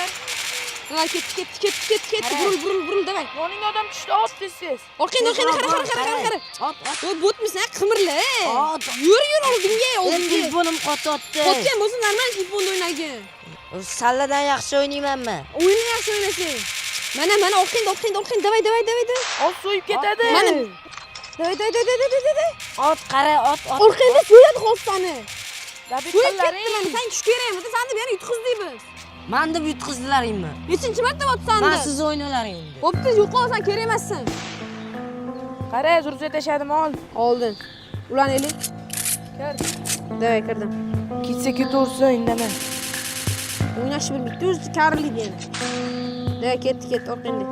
Kir. Давай, ketdi, ketdi, ketdi, ketdi, ketdi. Buril, buril, buril, давай. Yoningga odam tushdi, ot tez-tez. Orqangda, orqangda, qara, qara, qara, qara, qara. Ot, ot. Voy, bo'tmisan, qimirla. Ot. Yur, yur, oldinga, oldinga. Telefonim qotyapti. Qotgan bo'lsa normal telefonda o'ynagin. Salladan yaxshi o'ynaymanmi? O'yinni yaxshi o'ynasang. Mana, mana, orqangda, orqangda, orqangda. Давай, давай, давай, давай. Ot so'yib ketadi. Mana. Давай, давай, давай, давай, давай, давай. Ot, qara, ot, ot. Orqangda so'yadi hozir seni. Dabit So'yib ketdi qillaring. mana, sen tush kerakmidi? San deb yana yutqizdik biz. Man deb yutqizdilaringmi? Nechinchi marta otsan? Man siz o'ynalaring endi. Bo'pti, yo'qol, sen kerak emassan. Qara, zurza tashladim, ol. Oldin. Ulanaylik. Kir. Давай, kirdim. Ketsa ketaversin, indama. O'ynashni bilmaydi, o'zi karillik yana. Давай, ketdi, ketdi, orqangda.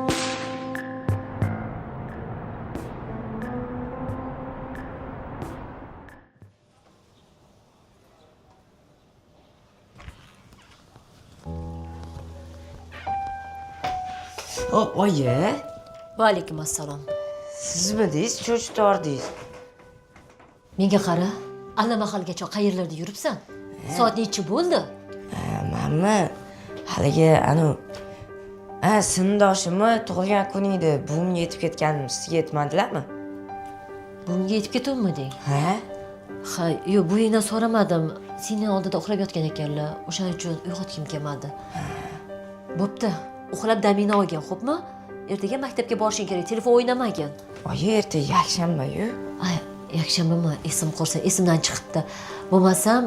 O, oyi. Va alaykum assalom. Sizmidingiz, cho'chitordingiz. Menga qara, allamahalgacha qayerlarda yuribsan? Soat nechi bo'ldi? Manmi? Haligi anu ha, sinfdoshimni tug'ilgan kuni edi. Buvimga yetib ketgandim. Sizga yetmadilarmi? Buvimga yetib ketuvmiding? Ha? Ha, yo'q, buvingdan so'ramadim. Sening oldida uxlab yotgan ekanlar. O'shaning uchun uyg'otgim kelmadi. Bo'pti, uxlab damingni olgin, xo'pmi? Ertaga maktabga borishing kerak, telefon o'ynamagin. Oyi, erta yakshanba-yu. Ay, yakshanbami? Esim qursin, esimdan chiqibdi. Bo'lmasam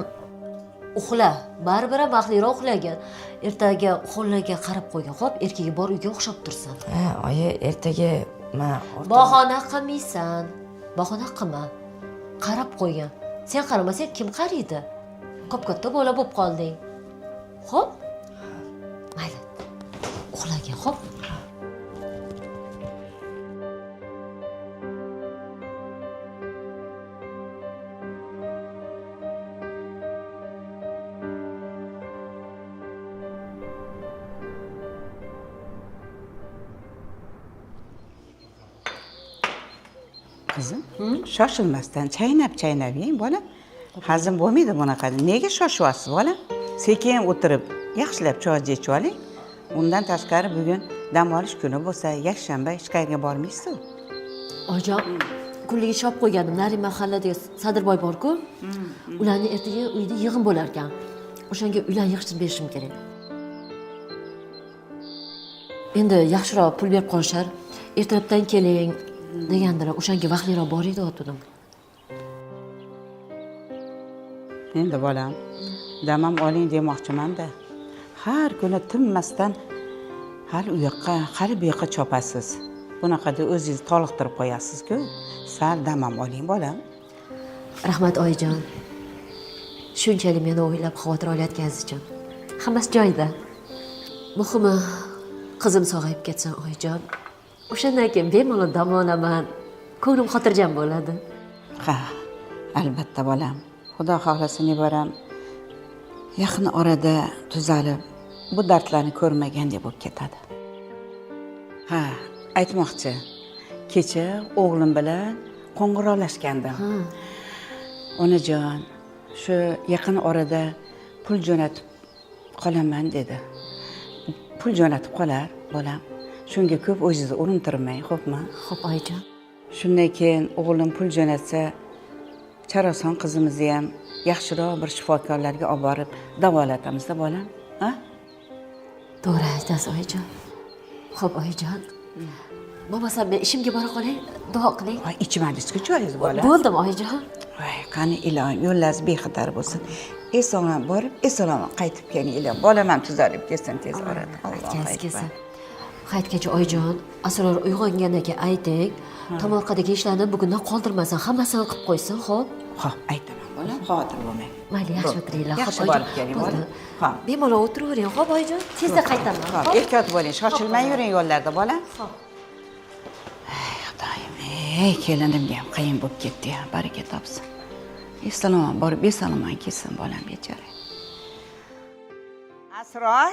uxla, baribir ham vaqtliroq uxlagin. Ertaga xo'llaga qarab qo'ygin, xo'p? Ertaga bor uyga o'xshab tursin. Ha, oyi, ertaga men Bahona qilmaysan. Bahona qilma. Qarab qo'ygin. Sen qaramasang kim qaraydi? Kop-katta bola bo'lib qolding. Xo'p? Mayli. Uxlagin, xo'p? Qizim, shoshilmasdan chaynab-chaynab yeng, bola. Hazm bo'lmaydi bunaqa. Nega shoshyapsiz, bola? Sekin o'tirib, yaxshilab choy ichib oling. Undan tashqari bugun dam olish kuni bo'lsa, yakshanba hech qayerga bormaysiz. Oyijon, kunlik ish olib qo'ygandim. Nari mahalladagi Sadirboy bor-ku. Ularni ertaga uyda yig'in bo'lar ekan. O'shanga uylarni yig'ishtirib berishim kerak. Endi yaxshiroq pul berib qolishar. Ertalabdan keling degandilar. O'shanga vaqtliroq boring deyotgandim. Endi bolam, damam oling demoqchiman-da. Har kuni tinmasdan hali u yoqqa, hali bu yoqqa chopasiz. Bunaqada o'zingizni toliqtirib qo'yasiz-ku. Sal damam oling, bolam. Rahmat, oyijon. Shunchalik meni o'ylab xavotir olayotganingiz uchun. Hammasi joyida. Muhimi, qizim sog'ayib ketsin, oyijon. O'shandan keyin bemalol dam olaman. Ko'nglim xotirjam bo'ladi. Ha, albatta bolam. Xudo xohlasa nevaram yaqin orada tuzalib, bu dardlarni ko'rmagandek bo'lib ketadi. Ha, aytmoqchi, kecha o'g'lim bilan qo'ng'iroqlashgandim. Onajon, shu yaqin orada pul jo'natib qolaman dedi. Pul jo'natib qolar, bolam. Shunga ko'p o'zingizni urintirmang, xo'pmi? Xo'p, oyijon. Shundan keyin o'g'lim pul jo'natsa, Charoson qizimizni ham yaxshiroq bir shifokorlarga olib borib davolatamizda, bolam. Ha? To'g'ri aytasiz, oyijon. Xo'p, oyijon. Bo'lmasam men ishimga bora qolay, duo qiling. Voy, ichmadingiz-ku choyingiz, bolam. Bo'ldim, oyijon. Voy, qani ilohim, yo'llaringiz bexatar bo'lsin. Eson-omon borib, eson-omon qaytib keling, ilohim. Bolam ham tuzalib ketsin tez orada. Allohu Aytganingiz akbar. kelsin. Hayitgacha oyijon, Asror uyg'ongandan keyin ayting, tomorqadagi ishlarni bugundan qoldirmasin, hammasini qilib qo'ysin, xo'p? Xo'p, aytaman, bolam, xavotir bo'lmang. Mayli, yaxshi o'tiringlar. Xo'p, Yaxshi oyijon. borib keling, bolam. Xo'p. Bemalol o'tiravering, xo'p, oyijon? Tezda qaytaman. Xo'p, Xo'p? ehtiyot bo'ling, shoshilmay yuring yo'llarda, bolam. Xo'p. Ey, Xudoyim, ey, kelinimga ham qiyin bo'lib ketdi-ya, baraka topsin. Eson-omon borib, eson-omon kelsin bolam bechora. Asror?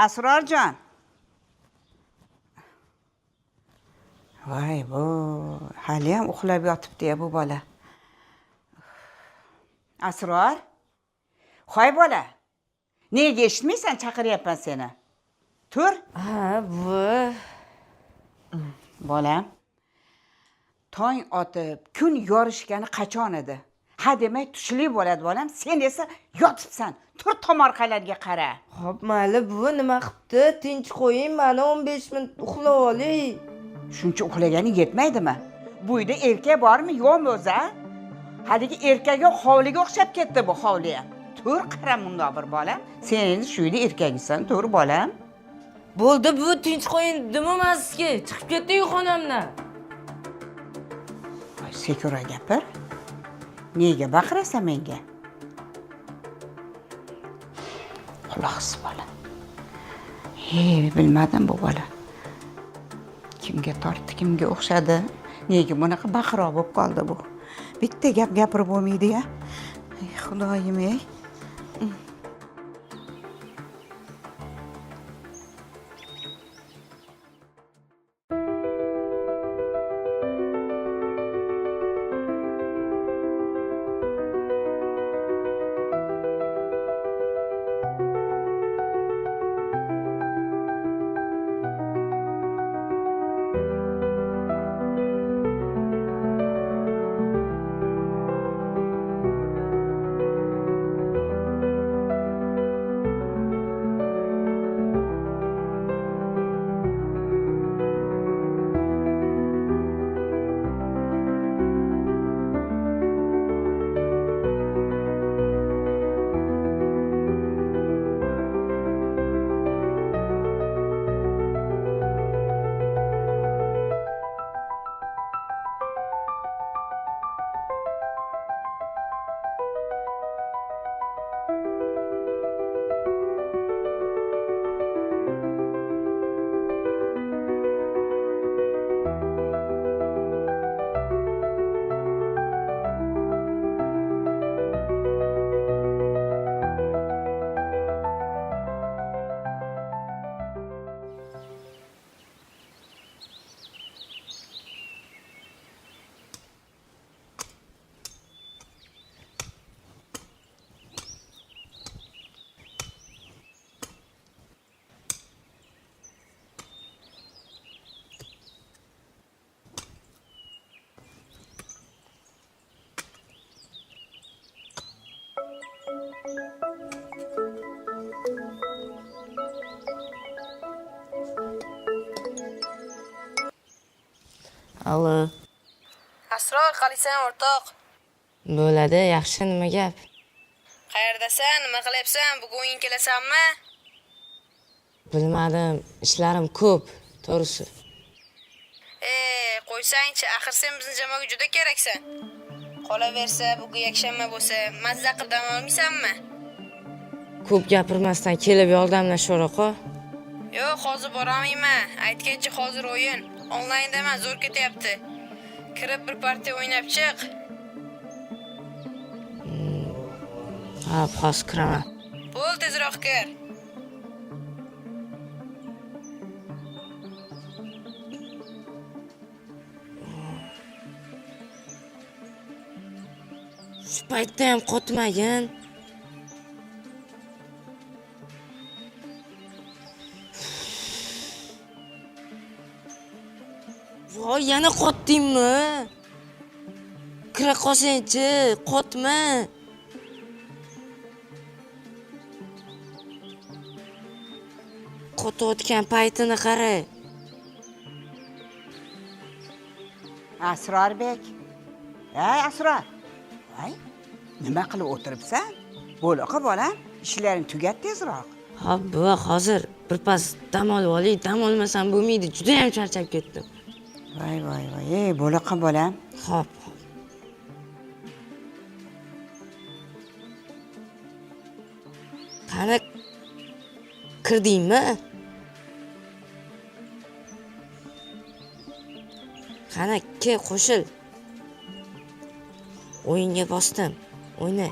Asrorjon. Voy, bu hali ham uxlab yotibdi-ya bu bola. Asror? Hoy bola. Nega eshitmaysan, chaqiryapman seni. Tur. Ha, buvi. Bolam, tong otib, kun yorishgani qachon edi? Ha demay tushlik bo'ladi bolam, sen esa yotibsan. Tur, tomorqalarga qara. Xo'p, mayli buvi, nima qilibdi? Tinch qo'ying, mani 15 minut uxlab olay. Shuncha uxlagani yetmaydimi? Bu uyda erkak bormi, yo'qmi o'zi, a? Haligi erkagi hovliga o'xshab ketdi bu hovli ham. Tur, qara mundoq bir bolam. Sen endi shu uyda erkagisan, tur bolam. Bo'ldi buvi, tinch qo'ying dedim man sizga. Chiqib ketding xonamdan. Voy, sekinroq gapir. Nega baqirasan menga? Quloqsiz bola. Hey, bilmadim bu bola. Kimga tortdi, kimga o'xshadi? Nega bunaqa baqiroq bo'lib qoldi bu? Bitta gap gapirib bo'lmaydi-ya. Ey Xudoyim, ey. Alo. Asror, qalaysan o'rtoq? Bo'ladi, yaxshi, nima gap? Qayerdasan? Nima qilyapsan? Bugun o'yin kelasanmi? Bilmadim, ishlarim ko'p, to'g'risi. Qo'ysangchi, axir sen bizning jamoaga juda keraksan. Qolaversa, bugun yakshanba bo'lsa, mazza qilib dam olmaysanmi? Ko'p gapirmasdan kelib yordamlashaveroq. Yo'q, hozir borolmayman. Aytgancha hozir o'yin. Onlayndaman, zo'r ketyapti. Kirib bir partiya o'ynab chiq. Ha, hozir kiraman. Bo'l, tezroq kir. Shu paytda ham qotmagin. Voy, yana qotdingmi? Kira qolsangchi, qotma. Qotayotgan paytini qara. Asrorbek. Ey Asror. Voy, nima qilib o'tiribsan? Bo'laqa bolam, ishlaring tugat tezroq. Xo'p, buva, hozir birpas dam olib olay, dam olmasam bo'lmaydi, juda ham charchab ketdim. Voy, voy, voy, ey bo'laqa bolam. Xo'p, xo'p. Qani kirdingmi? Qani, kel, qo'shil. O'yinga bosdim. O'yna.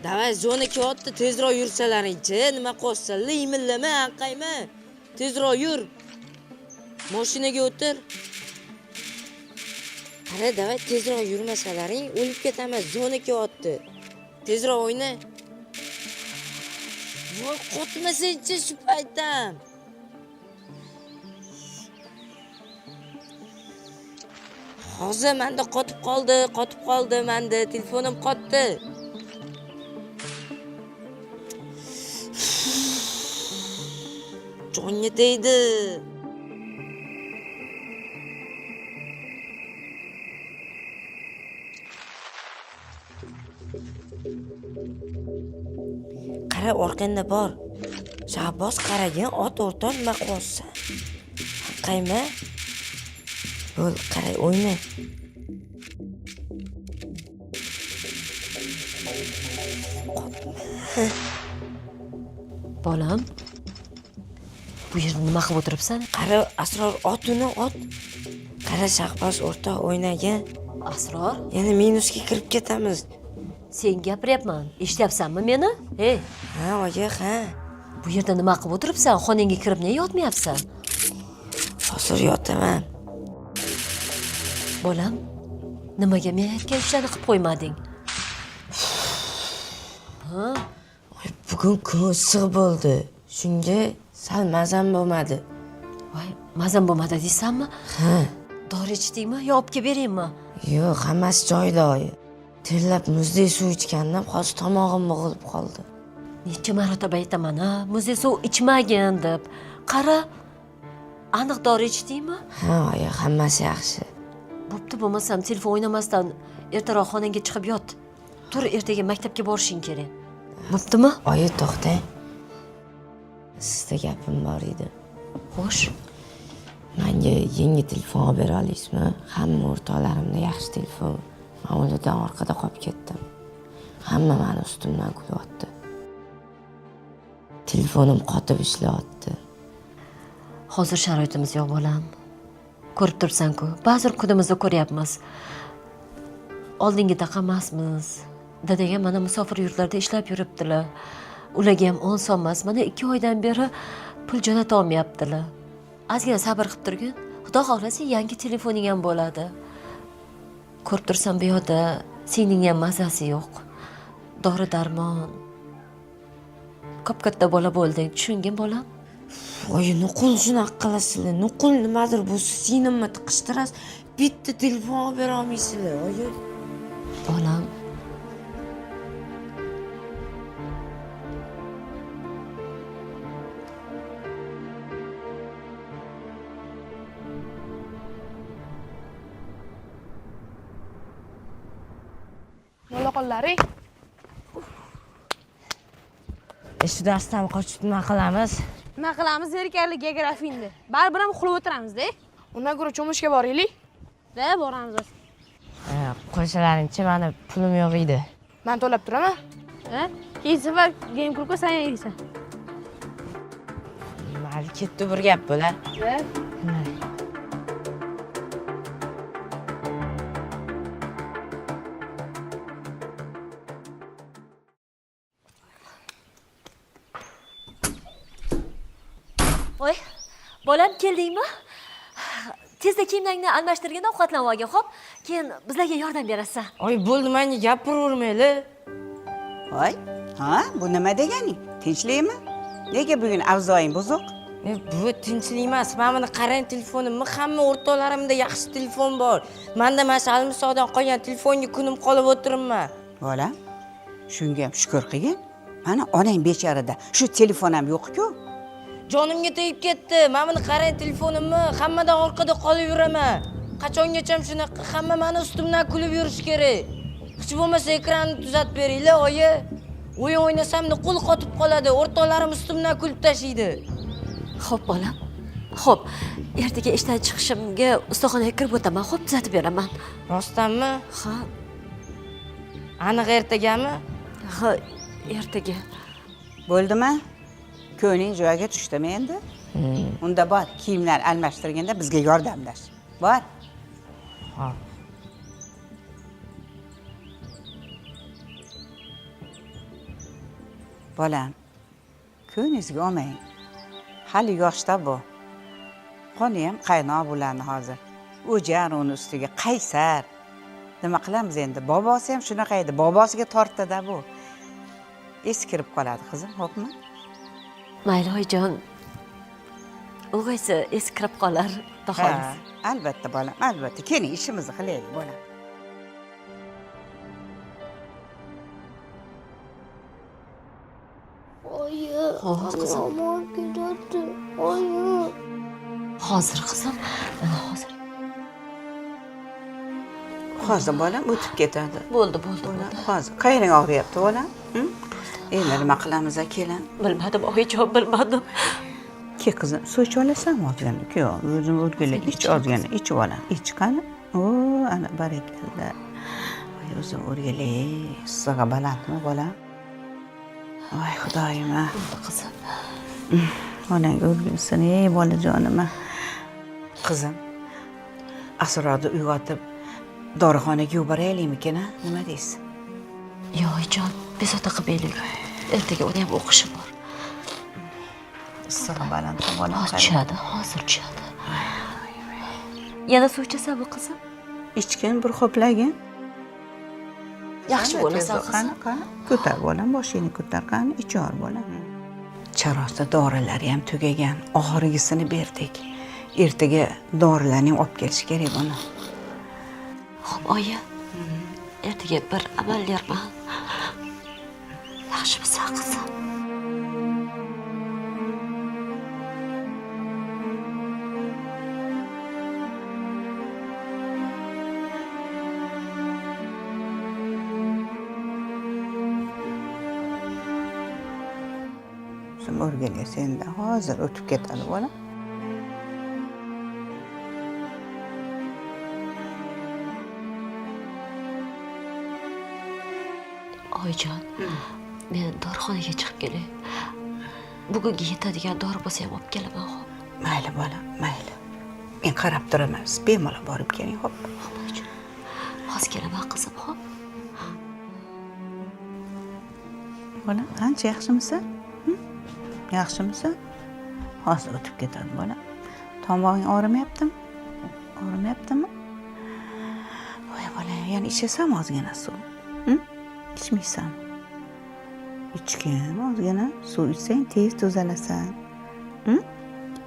Davay, zona kelyapti, tezroq yursalaringchi. Nima qilyapsanlar? Imillama, anqayma. Tezroq yur. Mashinaga o'tir. Qara, davay, tezroq yurmasalaring, o'lib ketamiz. Zona kelyapti. Tezroq o'yna. Voy, qotmasinchi shu paytdan. Hozir menda qotib qoldi, qotib qoldi menda, telefonim qotdi. Jonga tegdi. Qara, orqangda bor. Shahboz qaragin, ot o'rtoq nima qilyapsan? Qayma? Bo'l, qara, o'yna. Bolam, bu yerda nima qilib o'tiribsan? Qara, Asror, ot uni, ot. Qara, Shahboz o'rtoq o'ynagin. Asror? Yana minusga kirib ketamiz. Sen gapiryapman. Eshityapsanmi meni? Ey. Ha, oyi, ha. Bu yerda nima qilib o'tiribsan? Xonangga kirib ne yotmayapsan? Hozir yotaman. Bolam, nimaga men aytgan ishlarni qilib qo'ymading? Ha? Oy, bugun kun issiq bo'ldi. Shunga sal mazam bo'lmadi. Voy, mazam bo'lmadi deysanmi? Ha. Dori ichdingmi yo olib kelib beraymi? Yo'q, hammasi joyida oyi. Terlab muzdek suv ichgandim, hozir tomog'im bo'g'ilib qoldi. Necha marotaba aytaman, ha, muzdek suv ichmagin deb. Qara, aniq dori ichdingmi? Ha, oyi, hammasi yaxshi. Bo'pti, bo'lmasam telefon o'ynamasdan ertaroq xonangga chiqib yot. Tur, ertaga maktabga borishing kerak. Bo'ptimi? Oyi, to'xtang. Sizda gapim bor edi. Xo'sh. Menga yangi telefon olib bera olasizmi? Hamma o'rtoqlarimda yaxshi telefon. Men ulardan orqada qolib ketdim. Hamma meni ustimdan kulyapti. Telefonim qotib ishlayapti. Hozir sharoitimiz yo'q, bolam. Ko'rib turibsan-ku, ba'zi kunimizni ko'ryapmiz. Oldingidaqa emasmiz. Dadaga mana musofir yurtlarda ishlab yuribdilar. Ularga ham oson emas. Mana 2 oydan beri pul jo'nata olmayaptilar. Ozgina sabr qilib turgin. Xudo xohlasa yangi telefoning ham bo'ladi. Ko'rib tursam bu yoqda sening ham mazasi yo'q. Dori-darmon. Kop-katta bola bo'lding, tushungin bolam. Voy, nuqul shunaqa qilasizlar. Nuqul nimadir bo'lsa sinimni tiqishtirasiz. Bitta telefon olib bera olmaysizlar, oyi. Bolam. Bola. Shu darsdan qochib nima qilamiz? Nima qilamiz? Zerikarli geografiyani. Baribir ham uxlab o'tiramiz-da. Undan ko'ra cho'milishga boraylik. Da, boramiz. Qo'ysalaringchi, meni pulim yo'q edi. Men to'lab turaman. Ha? Keyin safar game klubga sen yeysan. Mayli, ketdi bir gap bo'lar. Da. Voy, bolam keldingmi? Tezda kiyimlaringni almashtirgin, ovqatlanib olgin, xo'p? Keyin bizlarga yordam berasan. Oy, bo'ldi, menga gapiravermanglar. Voy, ha, bu nima deganing? Tinchlikmi? Nega bugun avzoying buzuq? Bu tinchlik emas. Mana buni qarang, telefonimni hamma o'rtoqlarimda yaxshi telefon bor. Menda mana shu Almisoqdan qolgan telefonga kunim qolib o'tiribman. Bolam, shunga ham shukr qilgin. Mana onang bechorada shu telefon ham yo'q-ku. Jonimga tegib ketdi. Mana buni qarang, telefonimni hammadan orqada qolib yuraman. Qachongacha shunaqa hamma meni ustimdan kulib yurish kerak. Hech bo'lmasa ekranni tuzatib beringlar, oyi. O'yin o'ynasam qo'l qotib qoladi, o'rtoqlarim ustimdan kulib tashlaydi. Xo'p, bolam. Xo'p, ertaga ishdan chiqishimga ustaxonaga kirib o'taman, xo'p, tuzatib beraman. Rostdanmi? Ha. Aniq ertagami? Ha, ertaga. Bo'ldimi? Ko'ngling joyiga tushdimi endi? Unda bor, kiyimlar almashtirganda bizga yordamlash. Bor. Ha. Bolam, ko'nglingizga olmang. Hali yoshda bu. Qoni ham qaynoq bo'ladi hozir. O'jar uni ustiga qaysar. Nima qilamiz endi? Bobosi ham shunaqa edi. Bobosiga tortdi-da bu. Eskirib qoladi qizim, xo'pmi? Mayli oyijon. Ulg'aysa esi kirib qolar, xudo xohlasa. Albatta bolam, albatta. Keling, ishimizni qilaylik bolam. Oyi, qizim. Yomon ketadi. Oyi. Hozir qizim, mana hozir. Hozir bolam o'tib ketadi. Bo'ldi, bo'ldi, bo'ldi. Hozir qayering og'riyapti bolam? Endi nima qilamiz kelin? Bilmadim oyijon, bilmadim. Ke qizim, suv ichib olasanmi ozgina? Yo'q, o'zim o'rgilay, ich ozgina, ichib olaman. Ich qani? O, ana barakalla. Voy, o'zim o'rgilay. Issig'i balandmi bolam? Voy xudoyim. Qizim. Onang o'rgilsin, ey bolajonim. Qizim, Asrorni uyg'otib dorixonaga yuboraylikmikin, a? Nima deysiz? Yo'q, oyijon, bezovta qilmaylik. Ertaga uni ham o'qishi bor. Issig'i baland bolam. Hozir tushadi, hozir tushadi. Yana suv ichasanmi qizim? Ichgin, bir ho'plagin. Yaxshi bo'lasan qizim. Qani, qani. Ko'tar bolam, boshingni ko'tar, qani, ichor bolam. Charosda dorilari ham tugagan, oxirgisini berdik. Ertaga dorilarni ham olib kelish kerak buni. Xo'p, oyi. Ertaga bir amallarman. Yaxshimisan qizim? O'rgilay sendan hozir o'tib ketadi bola. Oyijon, men dorixonaga chiqib kelay. Bugunga yetadigan dori bo'lsa ham olib kelaman, xo'p? Mayli bola, mayli. Men qarab turaman, siz bemalol borib keling, xo'p? Xo'p, oyijon. Hozir kelaman qizim, xo'p? Bola, ancha yaxshimisan? Yaxshimisan? Hozir o'tib ketadi bola. Tomog'ing og'rimayaptimi? Og'rimayaptimi? Voy bola, yana ichasanmi ozgina suv? Ichmaysanmi? Ichgin ozgina suv ichsang tez tuzalasan.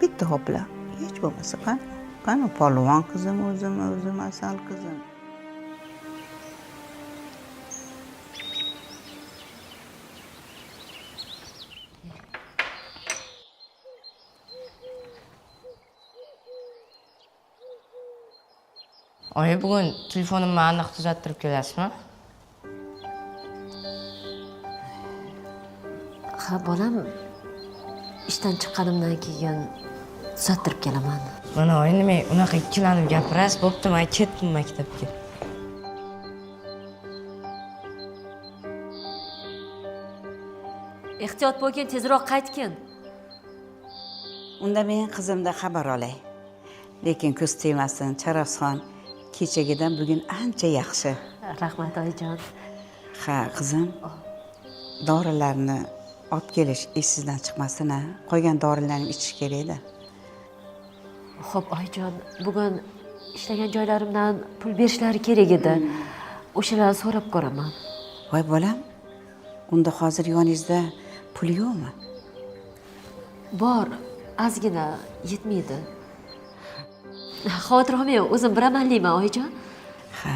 Bitta hopla. Hech bo'lmasa qani? Qani polvon qizim o'zim, o'zim asal qizim. Oyi, bugun telefonimni aniq tuzattirib kelasizmi? Ha, bolam, ishdan chiqqanimdan keyin tuzattirib kelaman. Mana oyi, nima unaqa ikkilanib gapirasiz? Bo'pti, men ketdim maktabga. Ehtiyot bo'lgin, tezroq qaytgin. Unda men qizimdan xabar olay. Lekin ko'z tegmasin, Charosxon kechagidan bugun ancha yaxshi. Rahmat oyijon. Ha, qizim, dorilarni olib kelish esingizdan chiqmasin, ha? Qolgan dorilarni ichish kerak-da. Xo'p, oyijon, bugun ishlagan joylarimdan pul berishlari kerak edi. O'shalarni so'rab ko'raman. Voy bolam, unda hozir yoningizda pul yo'qmi? Bor, ozgina yetmaydi. Xavotir olmang, o'zim biramanlikman, oyijon. Ha.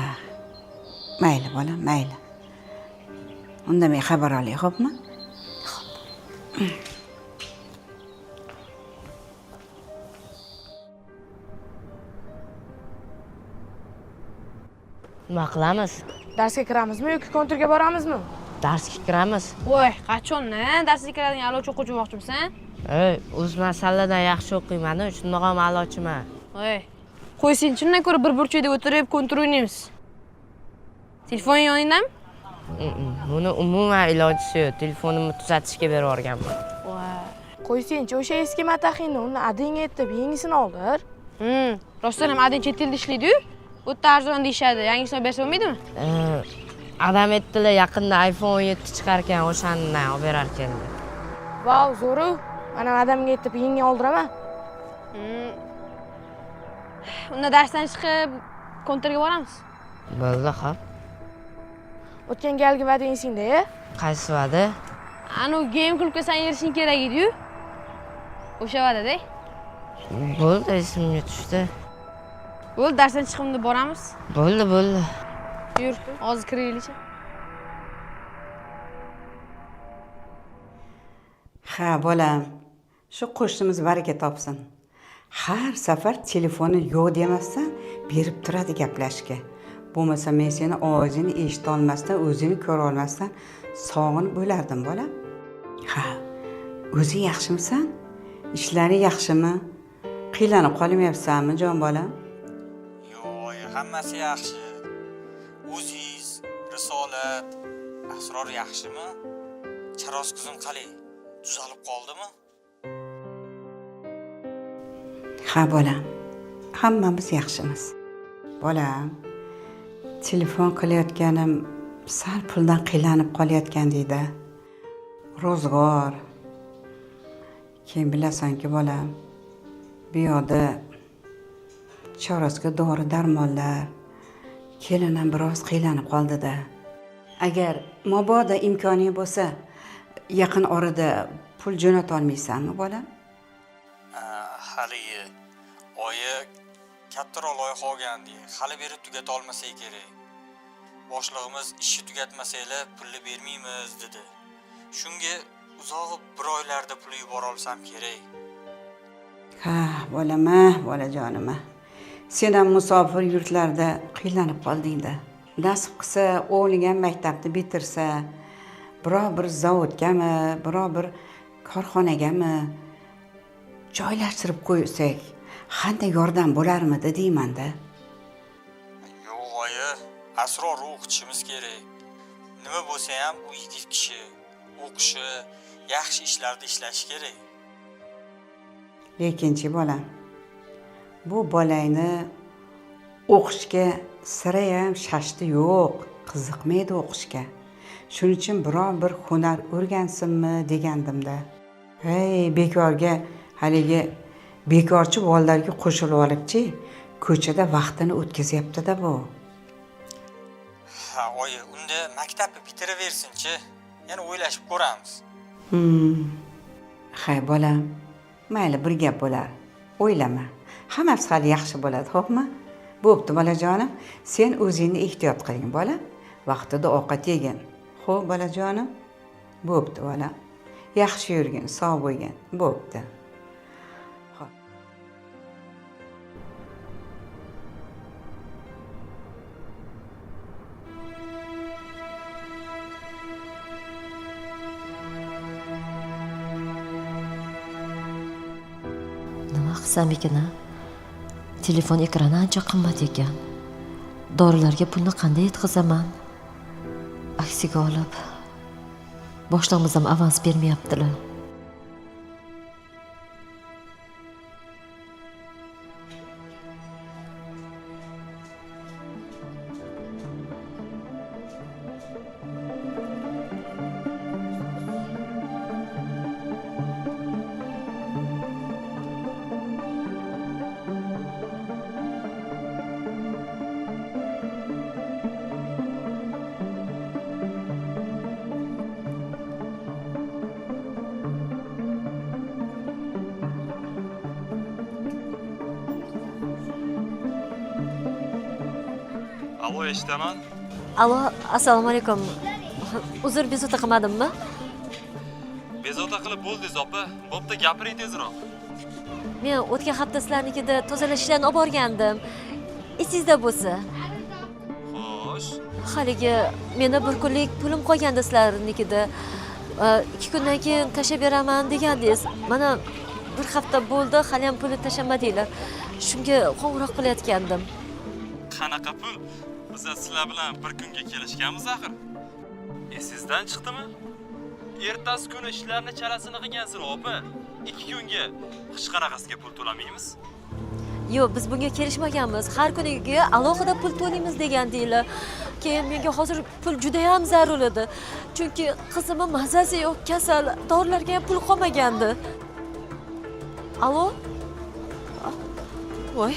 Mayli bolam, mayli. Unda men xabar olay, xo'pmi? Xo'p. Nima qilamiz? Darsga kiramizmi yoki konturga boramizmi? Darsga kiramiz. Voy, qachon, darsga kiradigan a'lochi o'quvchi bo'lmoqchimisan? Ey, o'zim masalladan yaxshi o'qiyman-u, shundoq ham a'lochiman. Voy, qo'ysin, shundan ko'ra bir burchakda o'tirib kontur o'ynaymiz. Telefon yoningdami? Buni umuman ilojisi yo'q. Telefonimni tuzatishga berib yuborganman. Voy. Qo'ysangchi, o'sha eski mataxingni uni adangga aytib, yangisini oldir. Rostdan ham adang chet elda ishlaydi-yu. U yerda arzon deyishadi. Yangisini olib bersa bo'lmaydimi? Adam aytdilar, yaqinda iPhone 17 chiqar ekan, o'shandan olib berar ekan deb. Vau, zo'ru. Mana adamga aytib, yangi oldiraman. Unda darsdan chiqib konturga boramiz. Bo'ldi, xo'p. O'tgan galgi va'dang esingda-ya? Qaysi va'da? Anu game klubga san erishing kerak edi-yu. O'sha va'dada. Bo'ldi, esimga tushdi. Bo'ldi, darsdan chiqimda boramiz. Bo'ldi, bo'ldi. Yur, hozir kiraylikchi. Ha, bolam, shu qo'shnimiz baraka topsin. Har safar telefoni yo'q demasdan berib turadi gaplashishga. Bo'lmasa men seni ovozingni eshita olmasdan, o'zingni ko'ra olmasdan sog'inib o'lardim, bolam. Ha, o'zing yaxshimisan? Ishlaring yaxshimi? Qiylanib qolmayapsanmi, jon bolam? Yo'q, oyi, hammasi yaxshi. O'zingiz, Risolat, Asror yaxshimi? Charos qizim qalay? Tuzalib qoldimi? Ha, bolam, hammamiz yaxshimiz. Bolam, telefon qilayotganim sal puldan qiylanib qolayotgandek-da. Ro'zg'or. Keyin bilasanki, bolam, bu yoqda Chorosga dori darmonlar, kelin ham biroz qiylanib qoldi-da. Agar mabodo imkoning bo'lsa, yaqin orada pul jo'nata olmaysanmi, bolam? Haligi oyi kattaroq loyiha olgandik, hali beri tugata olmasak kerak. Boshlig'imiz ishni tugatmasanglar pulni bermaymiz dedi. Shunga uzog'i bir oylarda pul yubora olsam kerak. Ha, bolam, bolajonim. Sen ham musofir yurtlarda qiylanib qolding-da. Nasib qilsa, o'g'ling ham maktabni bitirsa, biror bir zavodgami, biror bir korxonagami joylashtirib qo'ysak, qanday yordam bo'larmidi deyman-da. Yo'q, oyi, Asror o'qitishimiz kerak. Nima bo'lsa ham u yigit kishi, o'qishi, yaxshi ishlarda ishlashi kerak. Lekinchi bolam, bu bolangni o'qishga sirayam shashti yo'q, qiziqmaydi o'qishga. Shuning uchun biror bir hunar o'rgansinmi degandimda. Hey, bekorga haligi bekorchi bolalarga qo'shilib olibchi, ko'chada vaqtini o'tkazyapti-da bu. Ha, oyi, unda maktabni bitiraversinchi, yana o'ylashib ko'ramiz. Hay bolam, mayli bir gap bo'lar. O'ylama. Hammasi hali yaxshi bo'ladi, xo'pmi? Bo'pti bolajonim, sen o'zingni ehtiyot qilgin bolam. Vaqtida ovqat yegin. Xo'p bolajonim? Bo'pti bolam. Yaxshi yurgin, sog' bo'lgin. Bo'pti. Xo'p. Nima qilsam ekan, a? Telefon ekrani ancha qimmat ekan. Dorilarga pulni qanday yetkazaman? Aksiga olib, boshlig'imiz ham avans bermayaptilar. Alo, eshitaman. Alo, assalomu alaykum. Uzr, bezovta qilmadimmi? Bezovta qilib bo'ldingiz, opa. Bo'pti, gapiring tezroq. Men o'tgan hafta sizlarnikida tozalash ishlarini olib borgandim. Esingizda bo'lsa. Xo'sh. Haligi meni bir kunlik pulim qolgandi sizlarnikida. 2 kundan keyin tashlab beraman degandingiz. Mana bir hafta bo'ldi, hali ham pulni tashlamadinglar. Shunga qo'ng'iroq qilayotgandim. Qanaqa pul? Biz sizlar bilan bir kunga kelishganmiz axir. Esingizdan chiqdimi? Ertasi kuni ishlarni chalasini qilgansizlar, opa. 2 kunga hech qanaqasiga pul to'lamaymiz. Yo'q, biz bunga kelishmaganmiz. Har kuniga alohida pul to'laymiz degandinglar. Keyin menga hozir pul juda ham zarur edi. Chunki qizimning mazasi yo'q, kasal, dorilarga ham pul qolmagandi. Alo? Voy.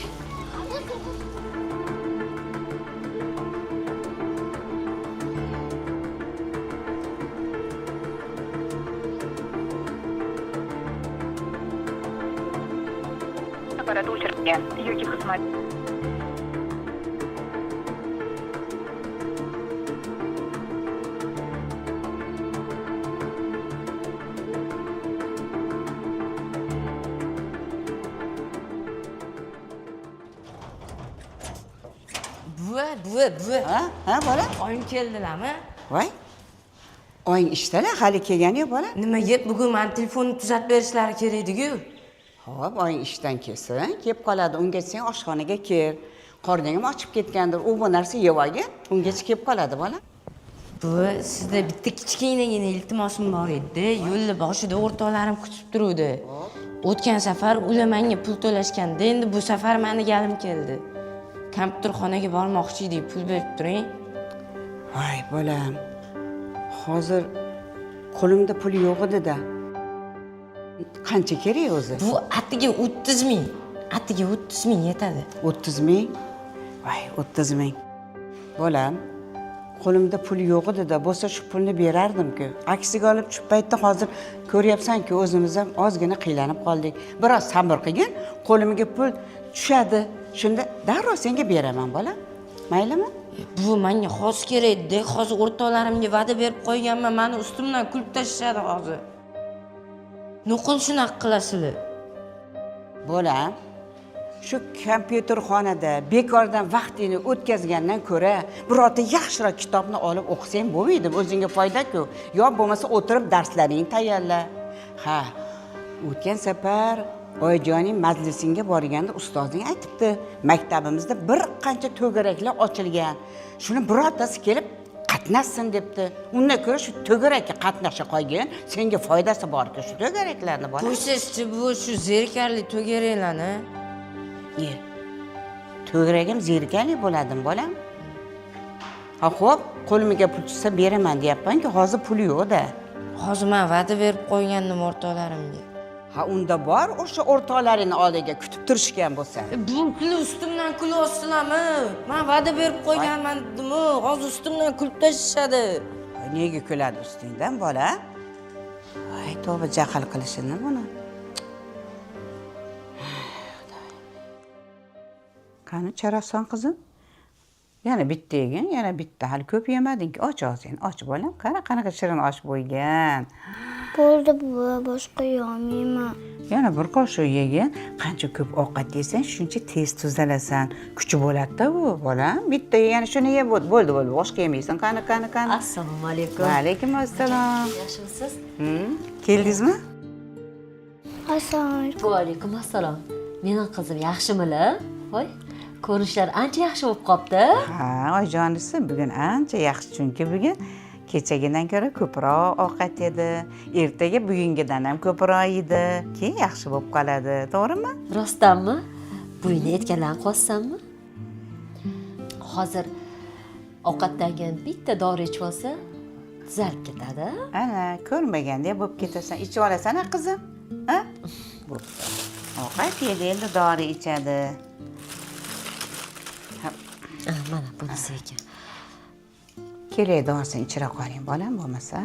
apparati o'chirilgan yoki xizmat Buva, buva. Ha? Ha, bola? Oyim keldilarmi? Voy. Oying ishdalar, hali kelgani yo'q, bola. Nimaga bugun mani telefonni tuzatib berishlari kerak edi-ku? Xo'p, oying ishdan kelsin, kelib qoladi. Ungacha sen oshxonaga kir. Qorning ham ochib ketgandir. U bu narsa yeb olgin. Ungacha kelib qoladi, bola. Buva, sizda bitta kichkinagina iltimosim bor edi. Yo'lni boshida o'rtoqlarim kutib turuvdi. O'tgan safar ular menga pul to'lashganda, endi bu safar meni galim keldi. Kompyuterxonaga bormoqchi edik, pul berib turing. Voy, bolam. Hozir qo'limda pul yo'q edi-da. Qancha kerak o'zi? Bu atiga 30 ming. Atiga 30 ming yetadi. 30 ming? Voy, 30 ming. Bolam, qo'limda pul yo'q edi-da, bo'lsa shu pulni berardim-ku. Aksiga olib shu paytda hozir ko'ryapsan-ku, o'zimiz ham ozgina qiylanib qoldik. Biroz sabr qilgin, qo'limga pul tushadi. Shunda darrov senga beraman, bolam. Maylimi? Bu menga hozir kerak edi. Hozir o'rtoqlarimga va'da berib qo'yganman, meni ustimdan kulib tashlashadi hozir. Nuqul shunaqa qilasizlar. Bolam, shu kompyuterxonada bekordan vaqtingni o'tkazgandan ko'ra birorta yaxshiroq kitobni olib o'qisang bo'lmaydi, o'zingga foyda-ku. Yo bo'lmasa o'tirib darslaringni tayyorla. Ha, o'tgan safar Oyijoning majlisingga borganda ustozing aytibdi, maktabimizda bir qancha to'garaklar ochilgan. Shuni birortasi kelib qatnashsin debdi. Undan ko'ra shu to'garakka qatnasha qolgin, senga foydasi bor-ku shu to'garaklarni, bola. Qo'ysangizchi, bu shu zerikarli to'garaklarni. To'garagim zerikarli bo'ladimi, bolam? Ha, xo'p, qo'limga pul tushsa beraman deyapman-ku, hozir pul yo'q-da. Hozir men va'da berib qo'ygandim o'rtoqlarimga. Ha, unda bor o'sha o'rtoqlaringni oldiga kutib turishgan bo'lsa. Bu kulib ustimdan kulyapsizlarmi? Men va'da berib qo'yganman dedim-ku, hozir ustimdan kulib tashlashadi. Nega kuladi ustingdan, bola? Voy, tavba, jahl qilishini buni. Qani charason qizim? Yana bitta yegin, yana bitta. Hali ko'p yemading-ku. Och ozgin, och bolam. Qara, qanaqa shirin osh bo'lgan. Bo'ldi buva, boshqa yemayman. Yana bir qoshiq yegin. Qancha ko'p ovqat yesang, shuncha tez tuzalasan. Kuchi bo'ladi-da bu, bolam. Bitta yana shuni ye, bo'ldi, bo'ldi, boshqa yemaysan. Qani, qani, qani. Assalomu alaykum. Va alaykum assalom. Yaxshimisiz? Keldingizmi? Assalomu alaykum. Va alaykum assalom. Mening qizim yaxshimilar? Voy, ko'rinishlari ancha yaxshi bo'lib qopti. Ha, oyijonisi bugun ancha yaxshi, chunki bugun kechagidan ko'ra ko'proq ovqat yedi. Ertaga bugungidan ham ko'proq yedi. Keyin yaxshi bo'lib qoladi, to'g'rimi? Rostdanmi? Buyni aytganlarini qilyapsanmi? Hozir ovqatdan keyin bitta dori ichib olsa, tuzalib ketadi. Ana, ko'rmagandek bo'lib ketasan. Ichib olasan-a qizim? Ha? Bo'pti. Ovqat yedi, endi dori ichadi. Mana bunisi ekan. Kerak dorisini ichira qoling, bolam, bo'lmasa.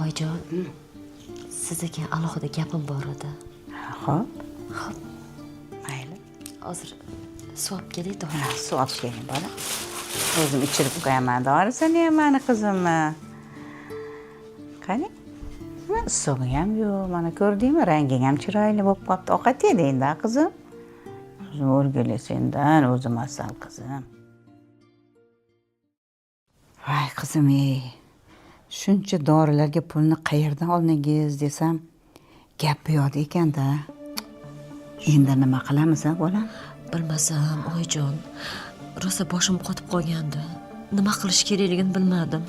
Oyijon, sizga alohida gapim bor edi. Xo'p. Xo'p. Mayli. Hozir suv olib kelay dori. Suv olib keling, bolam. O'zim ichirib qo'yaman dorisini ham, mani qizimni. Qani? Issig'i ham yo'q, mana ko'rdingmi, ranging ham chiroyli bo'lib qolibdi. Ovqat yedi endi, qizim. O'zim o'rgilay sendan, o'zim asal qizim. Voy qizim, ey. Shuncha dorilarga pulni qayerdan oldingiz desam, gap bu yoqda ekanda. Endi nima qilamiz, a bolam? Bilmasam, oyijon, rosa boshim qotib qolgandi. Nima qilish kerakligini bilmadim.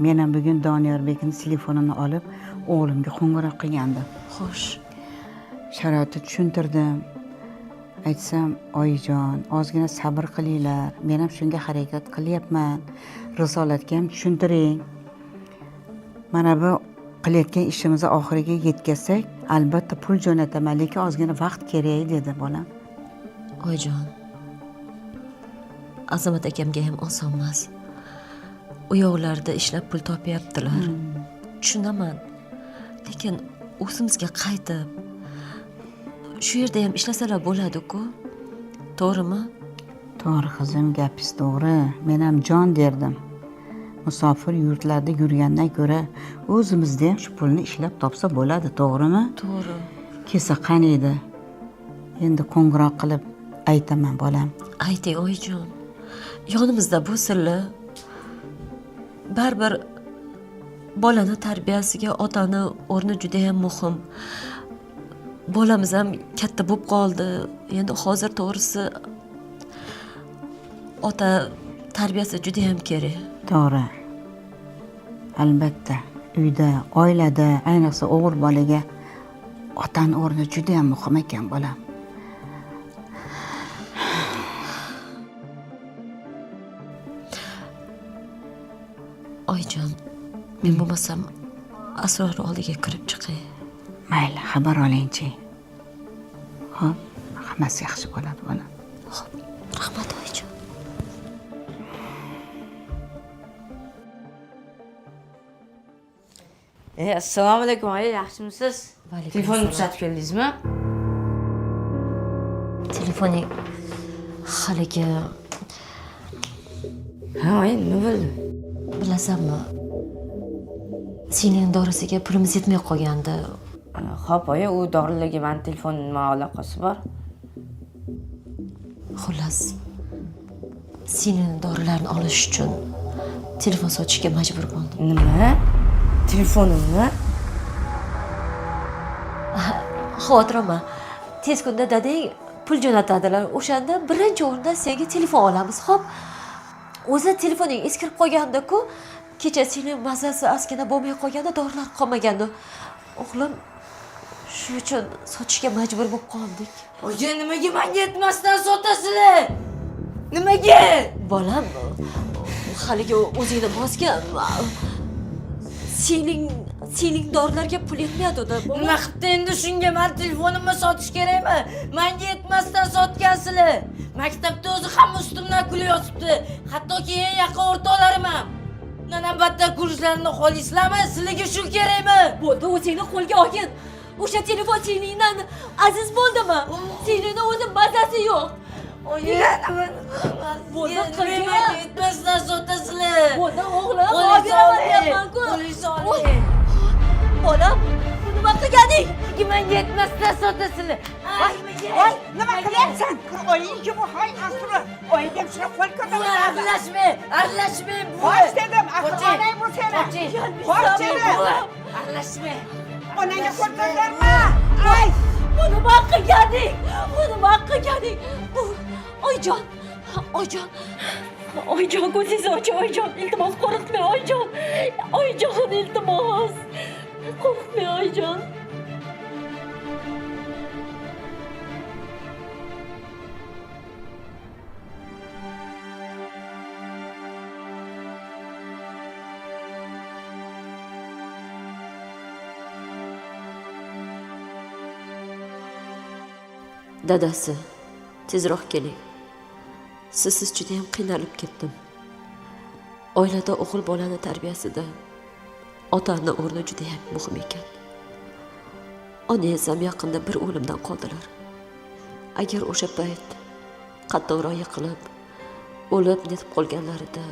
Men ham bugun Doniyorbekning telefonini olib, o'g'limga qo'ng'iroq qilgandim. Xo'sh. Sharoitni tushuntirdim. Aytsam, oyijon, ozgina sabr qilinglar. Men ham shunga harakat qilyapman. Risolatga ham tushuntiring. Mana bu qilayotgan ishimizni oxiriga yetkazsak, albatta pul jo'nataman, lekin ozgina vaqt kerak dedi bolam. Oyijon, Azamat akamga ham oson emas. U yoqlarda ishlab pul topyaptilar. Tushunaman. Lekin o'zimizga qaytib Shu yerda ham ishlasalar bo'ladi-ku. To'g'rimi? To'g'ri qizim, gapingiz to'g'ri. Men ham jon derdim. Musofir yurtlarda yurgandan ko'ra o'zimizda ham shu pulni ishlab topsa bo'ladi, to'g'rimi? To'g'ri. Kelsa qani edi? Endi qo'ng'iroq qilib aytaman bolam. Ayting oyijon. Yonimizda bo'lsinlar. Baribir bolani tarbiyasiga otani o'rni juda ham muhim. Bolamiz ham katta bo'lib qoldi. Endi hozir to'g'risi ota tarbiyasi juda ham kerak. To'g'ri. Albatta, uyda, oilada, ayniqsa o'g'il bolaga otani o'rni juda ham muhim ekan bolam. Oyijon, men bo'lmasam Asror oldiga kirib chiqay. Mayli, xabar olingchi. Xo'p, hammasi yaxshi bo'ladi bolam. Xo'p, rahmat oyijon. Assalomu alaykum oyi, yaxshimisiz? Telefonni tuzatib keldingizmi? Telefoning haligi. Ha, oyi, nima bo'ldi? Bilasanmi? Sening dorisiga pulimiz yetmay qolgandi. Xo'p, oyi, u dorilarga meni telefonim nima aloqasi bor? Xullas, sening dorilarni olish uchun telefon sotishga majbur bo'ldim. Nima? Telefonimni? Xavotir olma. Tez kunda dadang pul jo'natadilar. O'shanda birinchi o'rinda senga telefon olamiz, xo'p? O'zi telefoning eskirib qolganda-ku, kecha sening mazasi ozgina bo'lmay qolganda dorilar qolmagandi. O'g'lim, shu uchun sotishga majbur bo'lib qoldik. Oyi, nimaga menga aytmasdan sotasizlar? Nimaga? Bolam, haligi o'zingni bosgan. Sening dorilarga pul yetmaydi. Nima qilibdi endi shunga? Men telefonimni sotish kerakmi? Menga yetmasdan sotgansizlar. Maktabda o'zi hamma ustimdan kulayotibdi. Hattoki eng yaqin o'rtoqlarim ham. Undan ham battar kulishlarini xohlaysizlarmi? Sizlarga shu kerakmi? Bo'ldi, o'zingni qo'lga olgin. O'sha telefon seningdan aziz bo'ldimi? Seningni o'zi mazasi yo'q. Oyi, bo'ldi, qilgin. Yetmasdan sotasizlar. Bo'ldi, o'g'lim, olib beraman deyapman-ku. Bolam, bu nima qilganing? Menga yetmasdan sotasizlar. Voy, nima qilyapsan? Oyingki bu, hoy Asror. Oyingga shuni qo'l ko'taradi. Aralashmang, aralashmang. Qoch dedim, axir onang bu seni. Qoch dedim. Aralashmang. Onangga qo'l ko'tarma. Ay, bu nima qilganing? Bu nima qilganing? Bu Oyijon, oyijon. Oyijon, ko'zingizni oching, oyijon. Iltimos, qo'rqitmang, oyijon. Oyijon, iltimos. Qo'rqitmang, oyijon. Dadasi, tezroq keling. Sizsiz juda ham qiynalib ketdim. Oilada o'g'il bolani tarbiyasida otani o'rni juda ham muhim ekan. Onangiz ham yaqinda bir o'limdan qoldilar. Agar o'sha payt qattiqroq yiqilib, o'lib netib qolganlarida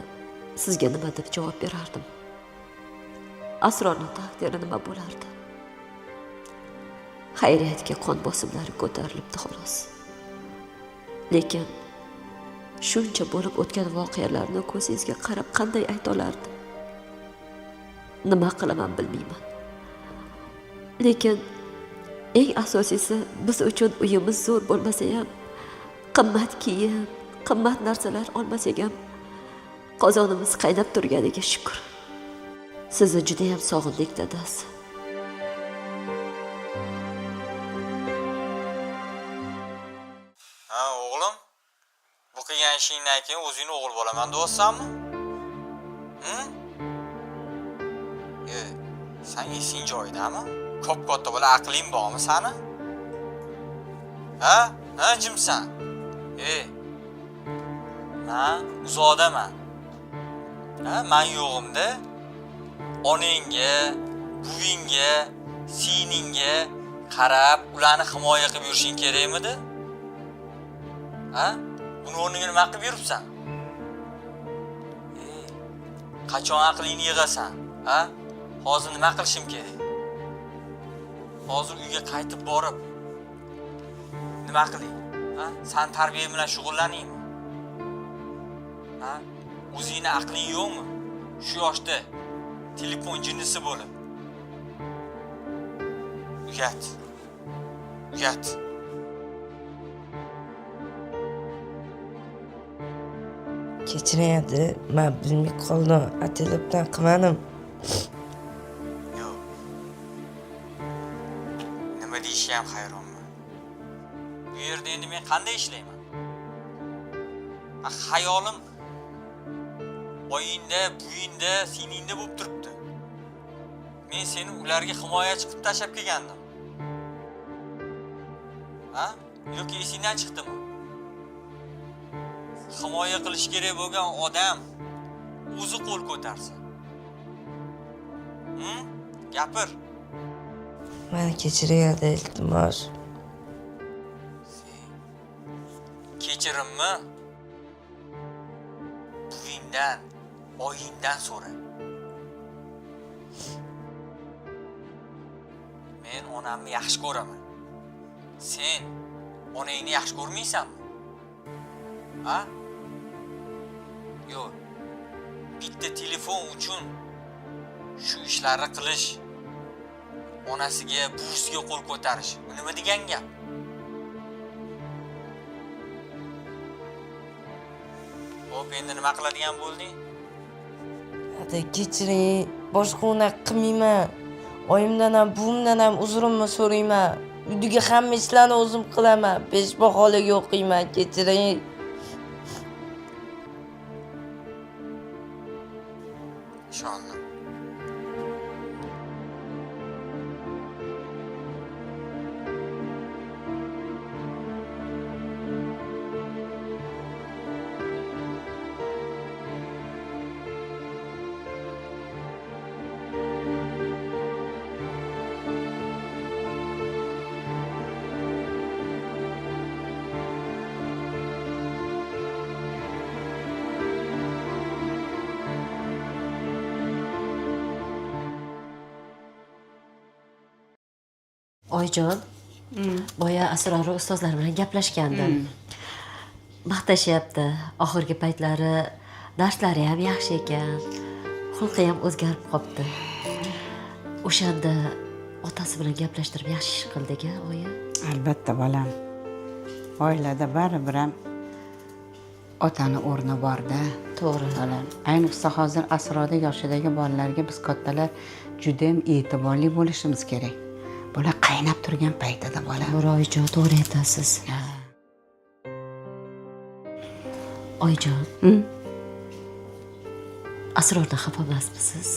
sizga nima deb javob berardim? Asrorning taqdiri nima bo'lardi? Xayriyatki qon bosimlari ko'tarilibdi xolos. Lekin shuncha bo'lib o'tgan voqealarni ko'zingizga qarab qanday ayta olardim? Nima qilaman bilmayman. Lekin eng asosiysi biz uchun uyimiz zo'r bo'lmasa ham, qimmat kiyim, qimmat narsalar olmasak ham qozonimiz qaynab turganiga shukr. Sizni juda ham sog'indik, dadasi. Ha, o'g'lim, bu qilgan ishingdan keyin o'zingni o'g'il bo'laman deyapsanmi? Sen esing joyidami? Ko'p katta bola aqling bormi sani? Ha? Ha, jimsan? Men uzoqdaman. Ha, men yo'g'imda onangga, buvingga, siningga Qarab, ularni himoya qilib yurishing kerakmidi? Ha? Buni o'rniga nima qilib yuribsan? Qachon aqlingni yig'asan? Ha? Hozir nima qilishim kerak? Hozir uyga qaytib borib nima qilay? Ha? San tarbiya bilan shug'ullanaymi? Ha? O'zingni aqling yo'qmi? Shu yoshda telefon jinnisi bo'lib. Uyat. Uyat. Kechiring adi, men bilmay qoldim, atelibdan qilmadim. Yo'q. Nima deyishga ham hayronman. Bu yerda endi men qanday ishlayman? Xayolim oyingda, buyingda, seningda bo'lib turibdi. Men seni ularga himoyachi qilib tashlab kelgandim. Ha? Yoki esingdan chiqdimi? Himoya qilish kerak bo'lgan odam o'zi qo'l ko'tarsa. Gapir. Meni kechiring adi, iltimos. Kechirimmi? Buvingdan, oyingdan so'ra. Men onamni yaxshi ko'raman. Sen onangni yaxshi ko'rmaysanmi? Ha? Yo'q. Bitta telefon uchun shu ishlarni qilish, onasiga, buvisiga qo'l ko'tarish, bu nima degan gap? Xo'p, endi nima qiladigan bo'lding? Ata, kechiring, boshqa unaqa qilmayman. Oyimdan ham, buvimdan ham uzrimni so'rayman. Uydagi hamma ishlarni o'zim qilaman. 5 baholiga o'qiyman, kechiring. İshondim. Oyjon, boya Asror ustozlar bilan gaplashgandim. Maqtashyapti. Oxirgi paytlari darslari ham yaxshi ekan. Xulqi ham o'zgarib qopti. O'shanda otasi bilan gaplashtirib yaxshi ish qildik-a, oyi? Albatta, bolam. Oilada baribir ham otani o'rni bor-da. To'g'ri. Bolam. Ayniqsa hozir Asrorda yoshidagi bolalarga biz kattalar juda ham e'tiborli bo'lishimiz kerak. Bola qaynab turgan paytida bola. To'g'ri, oyijon, to'g'ri aytasiz. Oyijon. Asrordan xafa emasmisiz?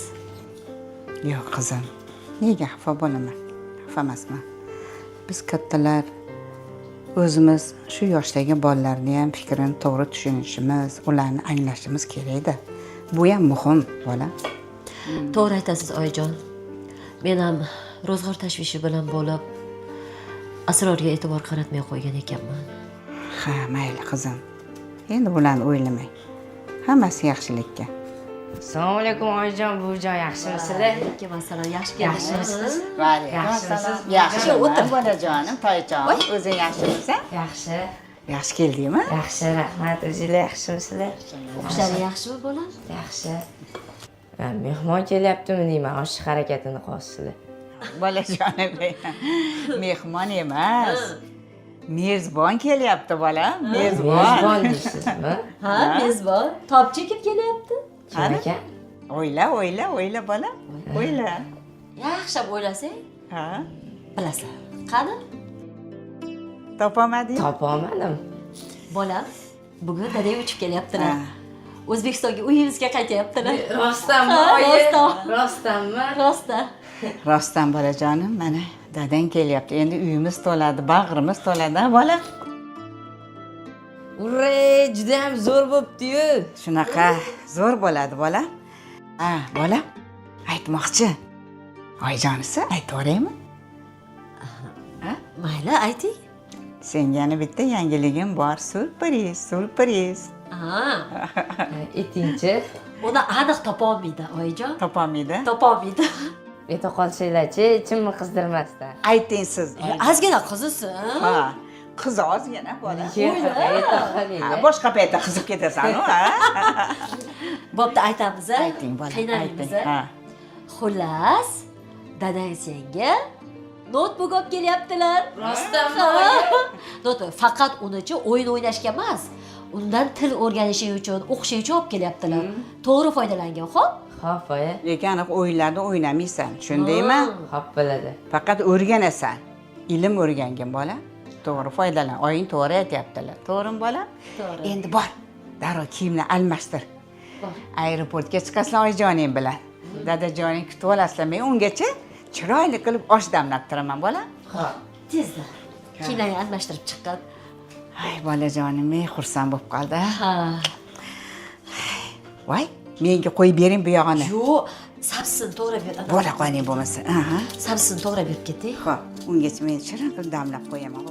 Yo'q, qizim. Nega xafa bo'laman? Xafa emasman. Biz kattalar o'zimiz shu yoshdagi bolalarni ham fikrini to'g'ri tushunishimiz, ularni anglashimiz kerak-da. Bu ham muhim, bola. To'g'ri aytasiz, oyijon. Men ham ro'zg'or tashvishi bilan bo'lib Asrorga e'tibor qaratmay qo'ygan ekanman. Ha, mayli qizim. Endi bularni o'ylamang. Hammasi yaxshilikka. Assalomu alaykum oyijon, buvijon, yaxshimisizlar? Alaykum assalom, yaxshi keldingiz. Yaxshimisiz? Yaxshimisiz? Yaxshi, o'tir bolajonim, toyjon. O'zing yaxshimisan? Yaxshi. Yaxshi keldingmi? Yaxshi, rahmat. O'zinglar yaxshimisizlar? O'qishlari yaxshimi bolam? Yaxshi. Mehmon kelyaptimi deyman, oshiq harakatini qilyapsizlar. Bolajonim, mehmon emas. Mezbon kelyapti bolam, mezbon. Mezbon deysizmi? Ha, mezbon. Topchi kim kelyapti? Kim ekan? O'yla, o'yla, o'yla bolam. O'yla. Yaxshilab o'ylasang, ha, bilasan. Qani? Topolmading? Topolmadim. Bolam, bugun dadang uchib kelyaptilar. O'zbekistonga uyimizga qaytyaptilar. Rostdanmi, oyi? Rostdanmi? Rostdan. Rostdan bolajonim, mana dadang kelyapti. Endi uyimiz to'ladi, bag'rimiz to'ladi, bola. Urre, juda ham zo'r bo'pti-yu. Shunaqa zo'r bo'ladi, bola. Ha, bola, aytmoqchi. Oyijonisi, aytaveraymi? Mayli, ayting. Senga yana bitta yangiligim bor, syurpriz, syurpriz. Ha, Aytingchi. Uni aniq topolmaydi, oyijon. Topolmaydi? Topolmaydi. Ayta qolsanglarchi, ichimni qizdirmasdan. Ayting siz. Ozgina qizilsin. Ha, qiz ozgina bola. Ayta Ha, qolinglar. boshqa paytda qizib ketasan-u, ha? Bo'pti, aytamiz, a? Ayting, bola, Qiynalmaymiz, ayting. a? Ha. Xullas, dadang senga noutbuk olib kelyaptilar. Rostdanmi? Noutbuk faqat unichi o'yin o'ynashga emas, undan til o'rganishing uchun, o'qishing uchun olib kelyaptilar. To'g'ri foydalangin, xo'p? Xo'p, oyi. Lekin aniq o'yinlarni o'ynamaysan, tushundingmi? Xo'p bo'ladi. Faqat o'rganasan. Ilm o'rgangin, bola. To'g'ri foydalan. Oying to'g'ri aytyaptilar. To'g'rimi, bola? To'g'ri. Endi bor. Darrov kiyimni almashtir. Aeroportga chiqasizlar oyijoning bilan. Dadajoning kutib olasizlar. Men ungacha chiroyli qilib osh damlab turaman, bola. Xo'p. Tezda. Kiyimlarni almashtirib chiqqin. Ay, bolajonim, men xursand bo'lib qoldi. Ha. Voy, menga qo'yib bering bu yog'ini. Yo'q, sabzisini to'g'rab ber. Bo'la qoling bo'lmasa. Aha. Sabzisini to'g'rab berib keting. Xo'p, ungacha men shirin qilib damlab qo'yaman.